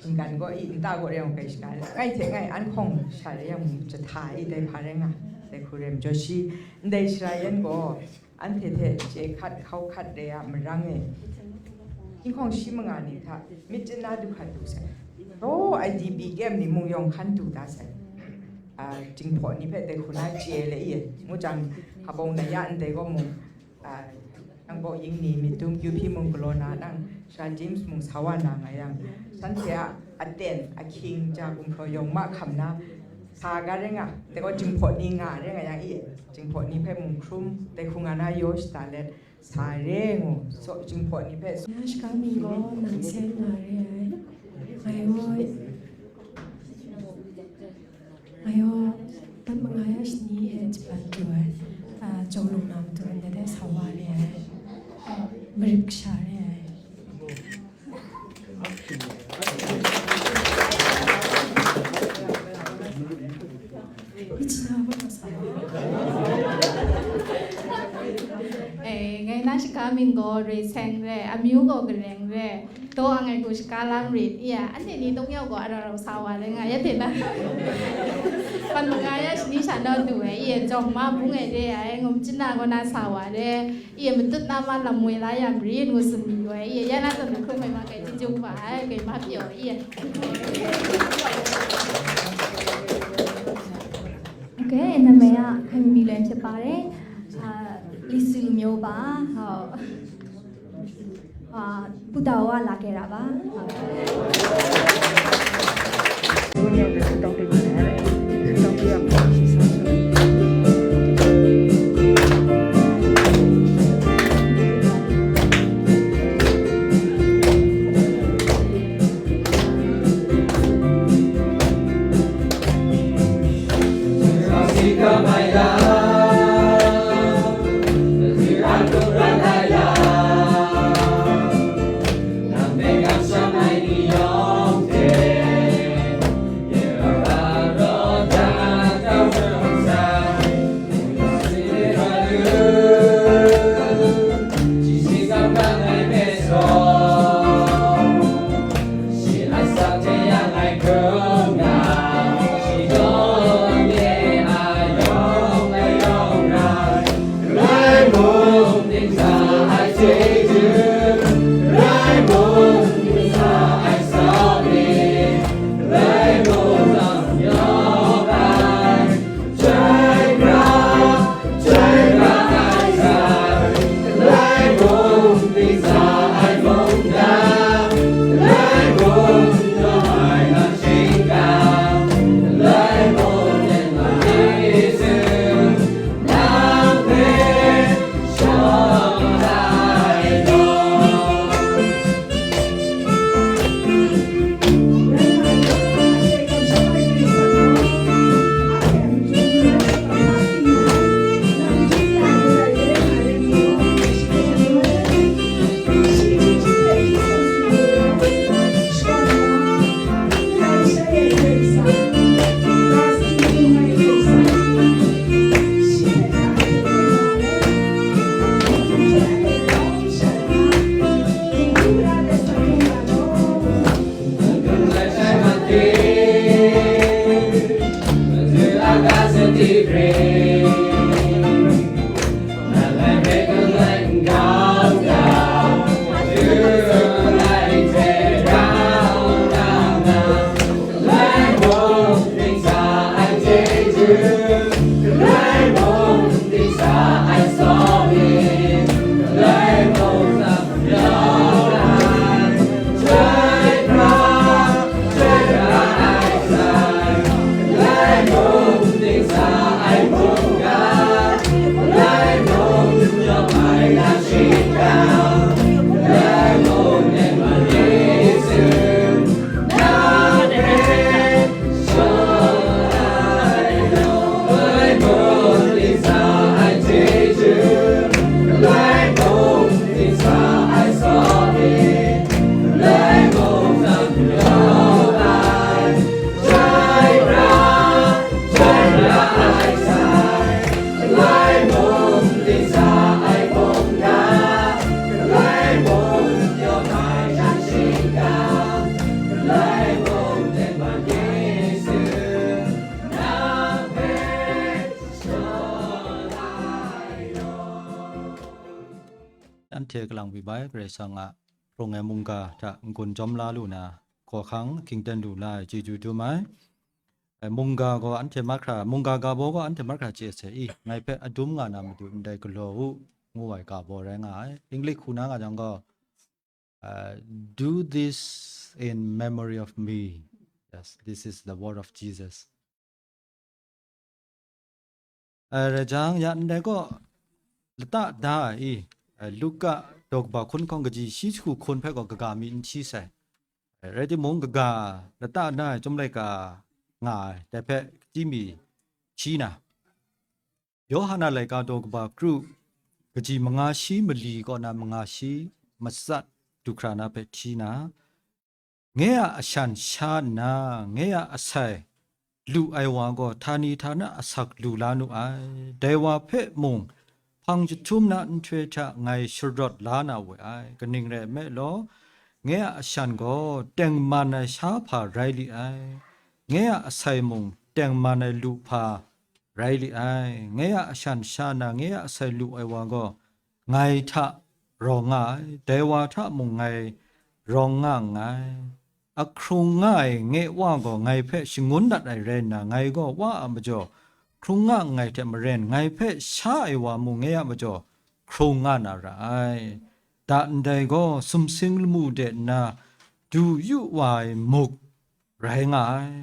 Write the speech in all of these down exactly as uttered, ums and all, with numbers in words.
Shinggan gaw i nta gaw reng kai shana, ngai hte ngai an hkawng sha re yang mung jahta i dai hpa rai nga, dai hku rem jaw shi, ndai shara yan gaw anhte hte chye hkat hkau hkat re a marang e, hkying hkawng shi manga ni hta myit chyanna du hkat du sai, raw I D P camp ni mung yawng hkan du da sai, a, Jinghpaw ni hpe dai hku na chye le i, ngu jang, hpabawng na ya ndai gaw mung, a, nang baw yin ni myit dum kyu hpyi mung galaw na nang, sha James mung sa wa na nga yang, shanhte a aten ahkying ja gumhpraw yawng ma hkam na, sa ga rai nga, dai gaw Jinghpaw ni nga rai nga yang i, Jinghpaw ni hpe mung hkrum, dai hku nga na yaw shada let, sa re ngu, so Jinghpaw ni hpe. Nang shaka mi gaw nang sen nga re ai. Ngai gaw, ngai gaw, ban manga ya shani e jaban du ai. A, jawng lung na matu ndai de sa wa re ai. A, marip kasha re ai. Ngai na shaka mying gaw Rui Seng re, amyu gaw Gareng re, daw ang ai hku shaka lam rit, iya, anhte ni tawng yau gaw ara rau sa wa le nga, ya te na? Pan manga ya shani sha naw du ai, iya, jawng ma bung ai re ai, ngum china gaw na sa wa le, iya, matut na ma lam woi la ya marin ngu tsun mayu ai, iya, ya na zawn hkrum ai ma kai, chyeju ba ai, kai ma pyaw, iya. โอเค နာမည်က ခင်မီလွင်ဖြစ်ပါတယ်။ အာ လီဆူမျိုးပါ။ ဟုတ်။ အာ ပူတာဝါလာခဲ့တာပါ။ ဟုတ်။ ဘုန်းကြီးကဆုတောင်းပေးပါလား။ ဆုတောင်းပေးရမှာပါ။ anhte kalang byi bai, Karai Kasang a hkrung ai mungga hta n-gun jawm la lu na, hkawhkang hkying ten lu la ai chyeju dum ai. E, mungga gaw anhte mahkra, mungga ga baw gaw anhte mahkra chye sai i, ngai hpe adum nga na matu ndai galaw u, ngu ai ga baw rai nga ai. English hku na nga jang gaw, uh, "Do this in memory of me." Yes, this is the word of Jesus. Uh, rai jang, ya ndai gaw lata da ai i, uh, Luka daw kaba hkun hkawng kaji shi jahku hkun hpe gaw kaga mi n hti sai. Rai timung, kaga lata na ai chyum laika nga ai, dai hpe chyim mi hti na, Yawhan a laika daw kaba kru, kaji manga shi mali kaw na manga shi matsat du hkra na hpe hti na, nge a ashan sha nna, nge a asai lu ai wa gaw htani htana asak lu la nu ai. Dai wa hpe mung hpang jahtum na nhtoi hta ngai sharawt la na we ai, kaning rai nme law, nge a ashan gaw tengman ai sha hpa rai li ai, nge a asai mung tengman ai lu hpa rai li ai. Nge a ashan sha na nge a asai lu ai wa gaw ngai hta rawng nga ai, dai wa hta mung ngai rawng nga nngai. Ahkrung nga ai nge Wa gaw ngai hpe shangun dat ai rai nna, ngai gaw Wa a majaw hkrung nga nngai hte maren, ngai hpe sha ai wa mung nge a majaw hkrung nga na ra ai. Da ndai gaw sumsing lamu de nna du yu wa ai muk rai nga ai.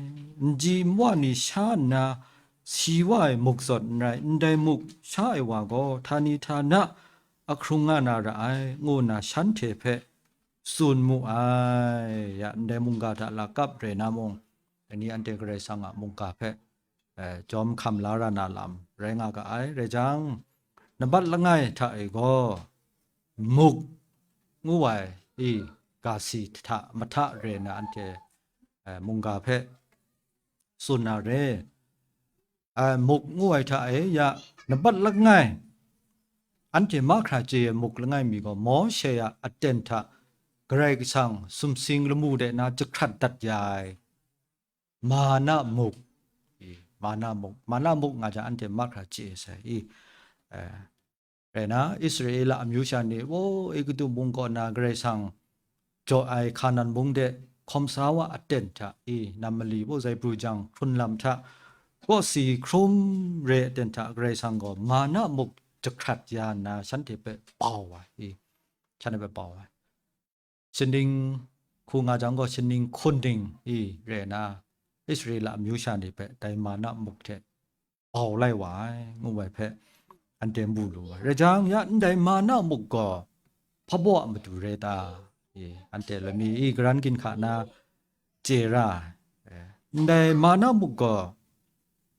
Nji nwa ni sha nna si wa ai muk zawn n rai, ndai muk sha ai wa gaw htani htana ahkrung nga na ra ai, ngu nna shanhte hpe tsun mu ai. Ya, ndai mungga hta lakap re na mung, ani anhte Karai Kasang a mungga hpe, eh, jawm hkam la ra na lam rai nga ga ai. Rai jang, nambat langai hta e gaw, muk ngu ai i ga si hta mahta re na anhte, eh, mungga hpe tsun na re. Eh, muk ngu ai hta e, ya, nambat langai, anhte mahkra chye ai muk langai mi gaw, Mawshe a aten hta Karai Kasang sumsing lamu de na jahkrat dat ya ai, mana muk. I, mana muk. Mana muk nga jang anhte mahkra chye sai i, eh, rai na, Israela amyu sha ni, wo, Egutu mung kaw na Karai Kasang jaw ai Hkanan mung de hkawm sa wa aten hta i, nam mali wo, zaibru jang hkrun lam hta, kawsi hkrum re aten hta Karai Kasang gaw mana muk jahkrat ya nna shanhte hpe bau ai i, shanhte hpe bau ai. Shaning hku nga jang gaw, shaning hkun ning i re na, Israela amyu sha ni hpe dai mana muk hte bau lai wa ai, ngu ai hpe anhte mu lu ai. Rai jang, ya ndai mana muk gaw hpa baw a matu re ta? I, anhte lami i karan ginhka na chye ra ai. Ndai mana muk gaw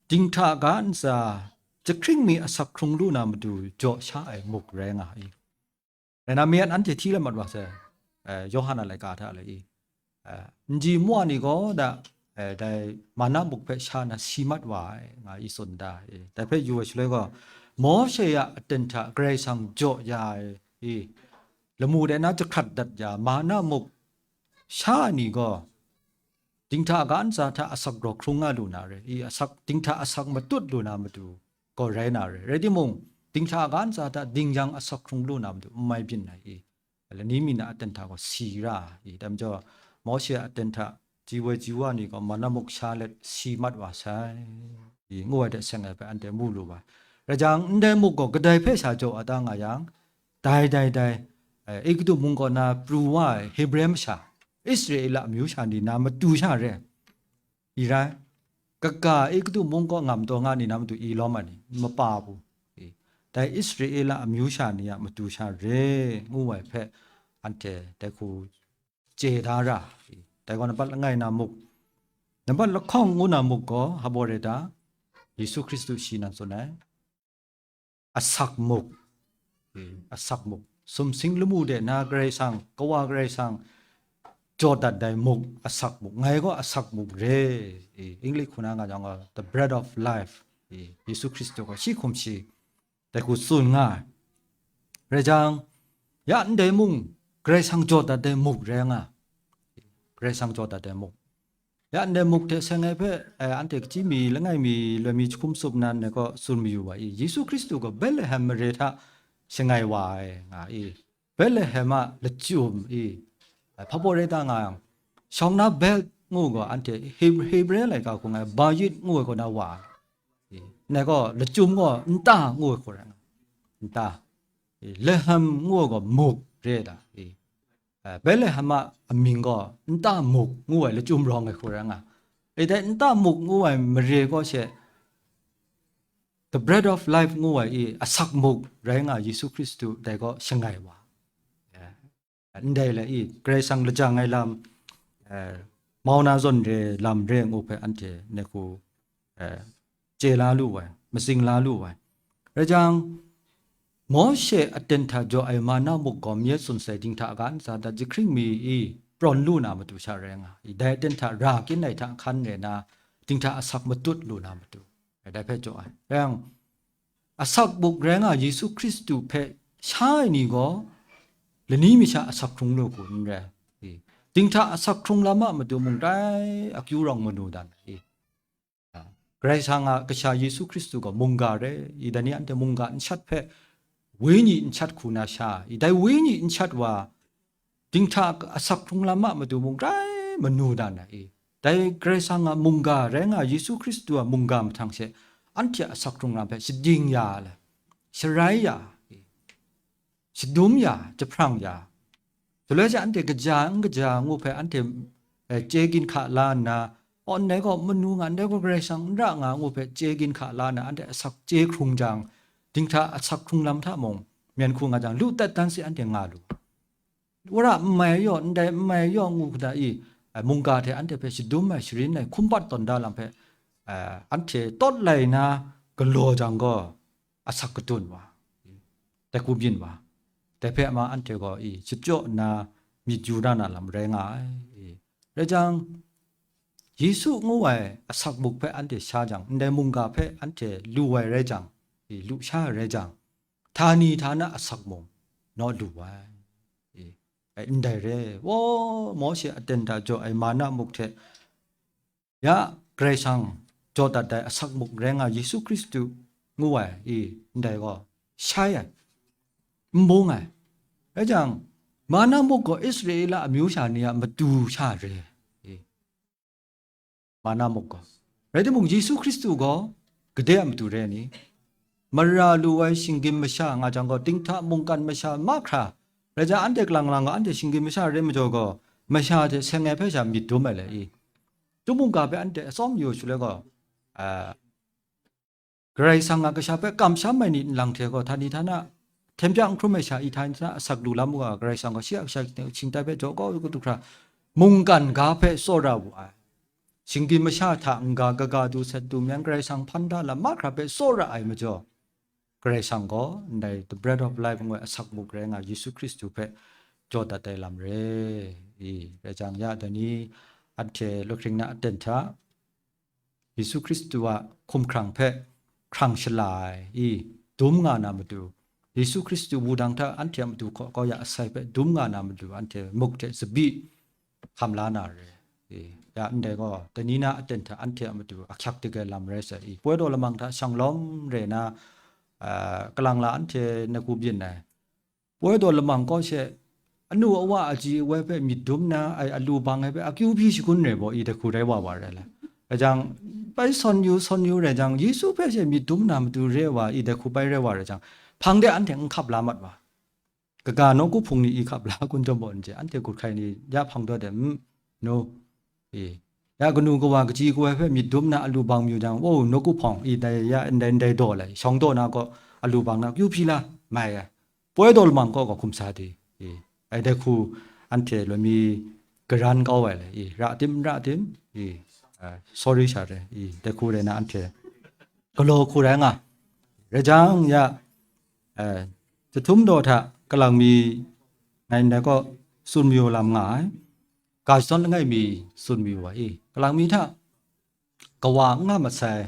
dinghta ga ntsa jahkring mi asak hkrung lu na matu jaw sha ai muk rai nga i. Rai na, mi anhte hti la mat wa sai, eh, Yawhan a laika hta le i, eh, nji nwa ni gaw da, eh, dai mana muk hpe sha na si mat wa ai, nga i tsun da, eh, dai hpe yu ai shaloi gaw, Mawshe a aten hta Karai Kasang jaw ya ai, i, lamu de na jahkrat dat ya, mana muk sha ai ni gaw, dinghta ga ntsa hta asak raw hkrung nga lu na re i, asak, dinghta asak matut lu na matu gaw rai na re. Rai timung, dinghta ga ntsa hta ding yang asak hkrung lu na matu n mai byin ai i, lani mi na aten hta gaw si ra i, dai majaw, Mawshe a aten hta ji woi ji wa ni gaw mana muk sha let si mat wa sai i, ngu ai hte seng ai hpe anhte mu lu ai. Rai jang, ndai muk gaw kadai hpe sha jaw a ta nga yang, dai, dai, dai, eh, Egutu mung kaw na pru wa ai Hebre masha, Israela amyu sha ni na matu sha re. I rai, kaga Egutu mung kaw ngam taw nga ni na matu i lawm ai ni, n mapa bu. I, dai Israela amyu sha ni a matu sha re, ngu ai hpe, anhte dai hku chye da ra. I, dai gaw nambat langai na muk, nambat lahkawng ngu na muk gaw, hpa baw re ta? Yesu Hkristu shi nan tsun ai. Asak muk. Asak muk. Sumsing lamu de na Karai Kasang, Kawa Karai Kasang, jaw dat dai muk, asak muk. Ngai gaw asak muk re. English hku na nga jang gaw, the bread of life. Yesu Hkristu gaw shi hkum shi, dai hku tsun nga ai. Rai jang, ya ndai mung, Karai Kasang jaw dat dai muk rai nga. Karai Kasang jaw dat dai muk. Ya ndai muk hte seng ai hpe, eh, anhte kachyi mi, langai mi, loi mi jahkum tsup na ndai kaw tsun mayu wa i, Yesu Hkristu gaw Betlehem mare hta shangai wa ai, nga i. Betlehem a lachyum i, hpa baw rai ta nga yang, shawng na Beth ngu gaw anhte Heb-, Hebre laika hku nga ai Bayit ngu ai kaw na wa, i, nai gaw lachyum gaw nta ngu ai hku rai nga, nta, i, Lehem ngu ai gaw muk re ai ta, i, eh, Betlehem a amying gaw nta muk ngu ai lachyum rawng ai hku rai nga. I, dai nta muk ngu ai mare gaw she, The Bread of Life ngu ai i asak muk rai nga Yesu Hkristu dai gaw shangai wa. Eh, ndai le i, Karai Kasang lajang ai lam, eh, mau na zawn re, lam re ngu hpe anhte nehku, eh, chye la lu ai, matsing la lu ai. Rai jang, Mawshe aten hta jaw ai mana muk gaw mye tsun sai dinghta ga ntsa dat jahkring mi i prawn lu na matu sha rai nga i, dai aten hta ra kyin ai hta hkan re na dinghta asak matut lu na matu, dai hpe jaw ai. Rai yang, asak muk rai nga Yesu Hkristu hpe sha ai ni gaw, lani masha asak hkrung lu hku n rai i, dinghta asak hkrung lam a matu mung dai akyu rawng manu dan ai i, Karai Kasang a Kasha Yesu Hkristu gaw mungga re i, dai ni anhte mungga nshat hpe wenyi nshat hku na sha i, dai wenyi nshat wa dinghta asak hkrung lam a matu mung grai manu dan ai i, dai Karai Kasang a mungga rai nga Yesu Hkristu a mungga mahtang she anhte a asak hkrung lam hpe shading ya ai, sharai ya ai, shadum ya, jahprang ya. Shaloi she anhte kaja n kaja ngu hpe anhte, eh, chye ginhka la nna, aw, ndai gaw manu nga, ndai gaw Karai Kasang n ra nga ngu hpe chye ginhka la nna, anhte asak chye hkrung jang, dinghta asak hkrung lam hta mung, myen hku nga jang, lu dat dan se anhte nga lu. Wora n mai yaw, ndai n mai yaw ngu hkra i, eh, mungga hte anhte hpe shadum ai, sharin ai, hkum pat tawn da lam hpe, eh, anhte tawt lai na galaw jang gaw, asak katun wa, dai hku byin wa, dai hpe ma anhte gaw i shachyaw nna myit yu na na lam rai nga ai. I, rai jang, Yesu ngu ai asak muk hpe anhte sha jang, ndai mungga hpe anhte lu ai rai jang, i, lu sha ai rai jang, htani htana asak mung naw lu ai. I, ai, ndai re, o, Mawshe aten hta jaw ai mana muk hte, ya Karai Kasang jaw dat ai asak muk rai nga Yesu Hkristu ngu ai i, ndai gaw shai ai, n bung ai. Rai jang, mana muk gaw Israela amyu sha ni a matu sha re ai i, mana muk gaw. Rai timung, Yesu Hkristu gaw gade a matu re ai ni? Mara lu ai shinggyim masha nga jang gaw, dinghta mungkan masha mahkra, rai jang, anhte kalang lang gaw, anhte shinggyim masha re majaw gaw, masha hte seng ai hpe sha myit dum ai le i, Chyum mungga hpe anhte atsawm yu shaloi gaw, a, Karai Kasang a Kasha hpe kamsham ai ni nlang hte gaw, htani htana hten pya n hkrum ai sha i, htani htana asak lu lam u ga, Karai Kasang gaw shi a Kasha shingtai hpe jaw kau ai hku hkra, mungkan ga hpe tsawra wu ai. Shinggyim masha hta n-ga kaga du, sat du, myan Karai Kasang hpan da lam mahkra hpe tsawra ai majaw, Karai Kasang gaw ndai The Bread of Life ngu ai asak muk rai nga Yesu Hkristu hpe jaw dat ai lam re i, rai jang, ya dai ni anhte lahkring na aten hta Yesu Hkristu a hkumhkrang hpe hkrang shala ai i, dum nga na matu, Yesu Hkristu wudang hta anhte a matu hkaw kau ya asai hpe dum nga na matu, anhte muk hte tsabyi hkam la na re i, ya ndai gaw, dai ni na aten hta anhte a matu ahkyak dagrai lam rai sai i, poi daw lamang hta shang lawm re na, a, kalang la anhte na ku byin ai. Poi daw lamang kaw she, anu awa aji awai hpe myit dum na ai alu bang ai hpe akyu hpyi shagun re baw i, dai hku rai wa wa rai la. Rai jang, bai sawn yu, sawn yu rai jang, Yesu hpe she myit dum na matu re wa i, dai hku bai rai wa rai jang, hpang de anhte n hkap la mat wa. Kaga nawku hpung ni i hkap la kun jawm baw n je, anhte hkut hkai ni ya hpang daw de, mm, nu, i, ya kanu kawa kaji kawai hpe myit dum na alu bang mayu jang, o, nawku hpawng i, dai ya ndai ndai daw lai, shawng daw na gaw alu bang na kyu hpyi la, mai ai, poi daw lamang kaw gaw hkum sa di, i, ai dai hku anhte loi mi garan kau ai le, i, ra tim, ra tim, i, a, sorry sha re, i, dai hku rai na anhte galaw hku rai nga, rai jang ya, eh, jahtum daw hta kalang mi ngai ndai kaw tsun mayu lam nga ai, ga shadawn langai mi tsun mayu ai i, kalang mi hta kawa n nga masai,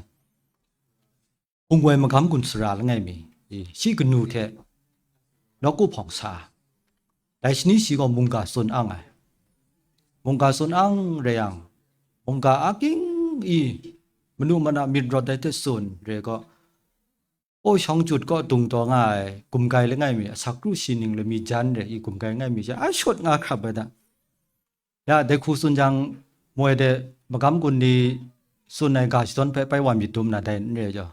hpung woi magam gun sara langai mi i, shi kanu hte nawku hpawng sa, dai shani shi gaw mungga tsun ang ai. Mungga tsun ang rai yang, mungga aking i, manu mana myit rawt ai hte tsun re gaw, Hpaw shawng jut kaw dung taw nga ai gumgai langai mi, asak kru shi ning lami jan re i gumgai langai mi she, a shut nga hkrap ai da. Ya, dai hku tsun jang, moi de magam gun ni tsun ai ga shadawn hpe pai wa myit dum na dai n re jaw.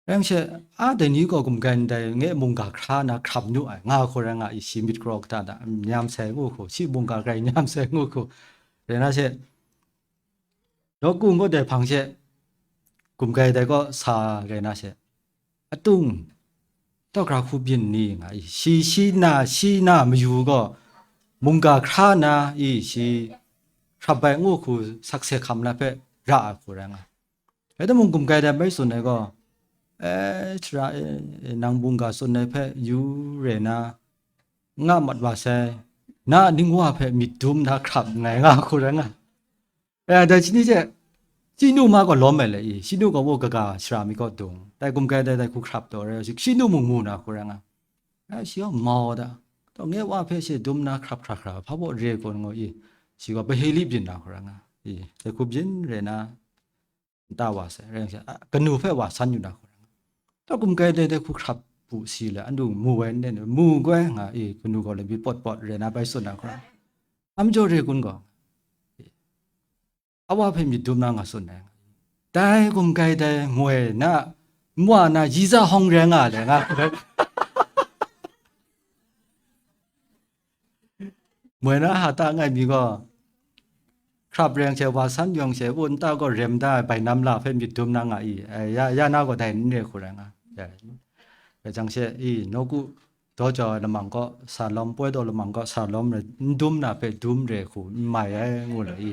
Rai yang she, a, dai ni gaw gumgai ndai nge mungga hkra na hkram nu ai, nga hku rai nga i, shi myit karaw kata da, nyam sai ngu hku, shi mungga grai nyam sai ngu hku. Rai na she, nawku ngut ai hpang she, gumgai dai gaw sa rai na she, atung, tau hkra hku byin ni nga i, shi, shi na, shi na mayu gaw, mungga hkra na i, shi hkrap ai ngu hku sakse hkam na hpe ra ai hku rai nga. Rai timung, gumgai dai bai tsun ai gaw, e, sara e, e, nang mungga tsun ai hpe yu re na, nga mat wa sai, na ning wa hpe myit dum na hkrap nngai nga hku rai nga. E, dai shani she, shinu ma gaw lawm ai le i, shinu gaw wo kaga sara mi kaw dung, dai gumgai dai dai hku hkrap taw rai, shinu mung mu na hku rai nga. E, shi gaw mau da, taw nge wa hpe she dum na hkrap hkra hkra, hpa baw re kun ngu i, shi gaw Paheli byin na hku rai nga i, dai hku byin re na, nta wa sai, rai yang she, a, kanu hpe wa san yu na hku rai nga. Taw gumgai dai dai hku hkrap bu si le, andu mu ai n-, mu goi nga i, kanu gaw lami pawt pawt re na bai tsun na hku rai. Am jaw re kun gaw, awa hpe myit dum na nga tsun ai. Dai gumgai dai moi na, mwa na yi za hawng rai nga le nga hku rai. Moi na hata ngai mi gaw, hkrap reng she wa san yawng she, u nta gaw rem da ai bainam la hpe myit dum na nga i, e, ya, ya na gaw dai n re hku rai nga. Ya, rai jang she, i, nawku daw jau ai lamang kaw sa lawm, poi daw lamang kaw sa lawm rai, n dum na hpe dum re hku n mai ai ngu le i,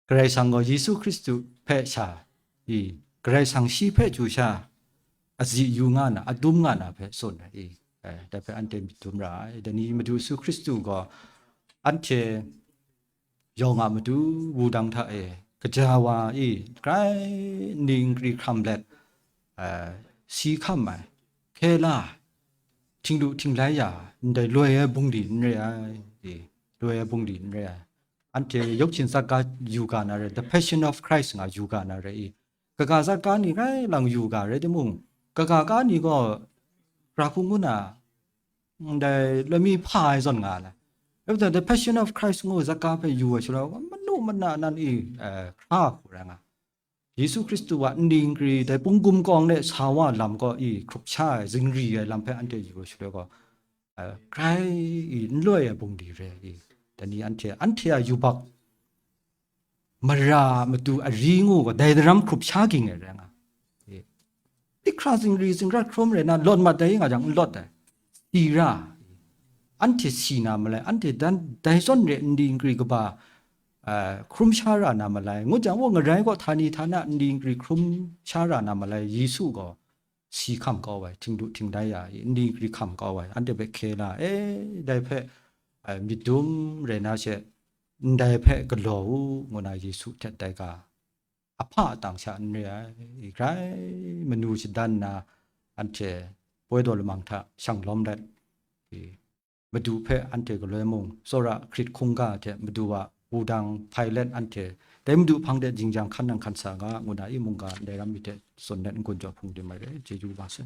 Karai Kasang gaw Yesu Hkristu hpe sha i, Karai Kasang shi hpe chyu sha azi yu nga na, adum nga na hpe tsun ai i, e, dai hpe anhte myit dum ra ai. Dai ni Madu Yesu Hkristu gaw anhte yawng a matu wudang hta e kaja wa i, grai ning nkri hkram let, e, si hkam ai, hkye la ai, htinglu htinglai ya ai, ndai loi ai bungli n re ai, e, loi ai bungli n re ai. Anhte Yawk Hchin Zatga yu ga na re, The Passion of Christ nga yu ga na re i, kaga zatga ni rai lang yu ga rai timung, kaga ga ni gaw, ra hku ngu na, ndai lami hpa ai zawn nga ai. Rai timung, The Passion of Christ ngu zatga hpe yu ai shaloi, manu mana nan i, e, hkra hku rai nga. Yesu Hkristu a n ning nkri dai punggum kawng de sa wa lam gaw i hkrup sha ai, zingri ai lam hpe anhte yu ai shaloi gaw, e, grai i n loi ai bungli re i, dai ni anhte, anhte a yubak mara a matu ari ngu gaw, dai daram hkrup sha ging ai rai nga. E, tik hkra zingri zingrat hkrum rai na, lawt mat dai nga jang, n lawt ai. Si ra, anhte si na malai, anhte dan, dai zawn re n ning nkri kaba, a, hkrum sha ra na malai, ngut jang, wo ngarai gaw htani htana n ning nkri hkrum sha ra na malai, Yesu gaw si hkam kau ai, htinglu htinglai ya i, n ning nkri hkam kau ai, anhte hpe hkye la, e, dai hpe, a, myit dum rai na she, ndai hpe galaw u, ngu na Yesu htet dai ga, ahpa atang sha n re ai, i grai manu shadan nna, anhte poi daw lamang hta shang lawm let, i, Madu hpe anhte galoi mung, tsawra hkrit hkungga hte Madu a wudang hpai let anhte, dai Madu hpang de jingryang hkan nang hkan sa ga, ngu na i mungga ndai ram myit hte tsun let n-gun jaw hpung dim ai re, chyeju wa sai.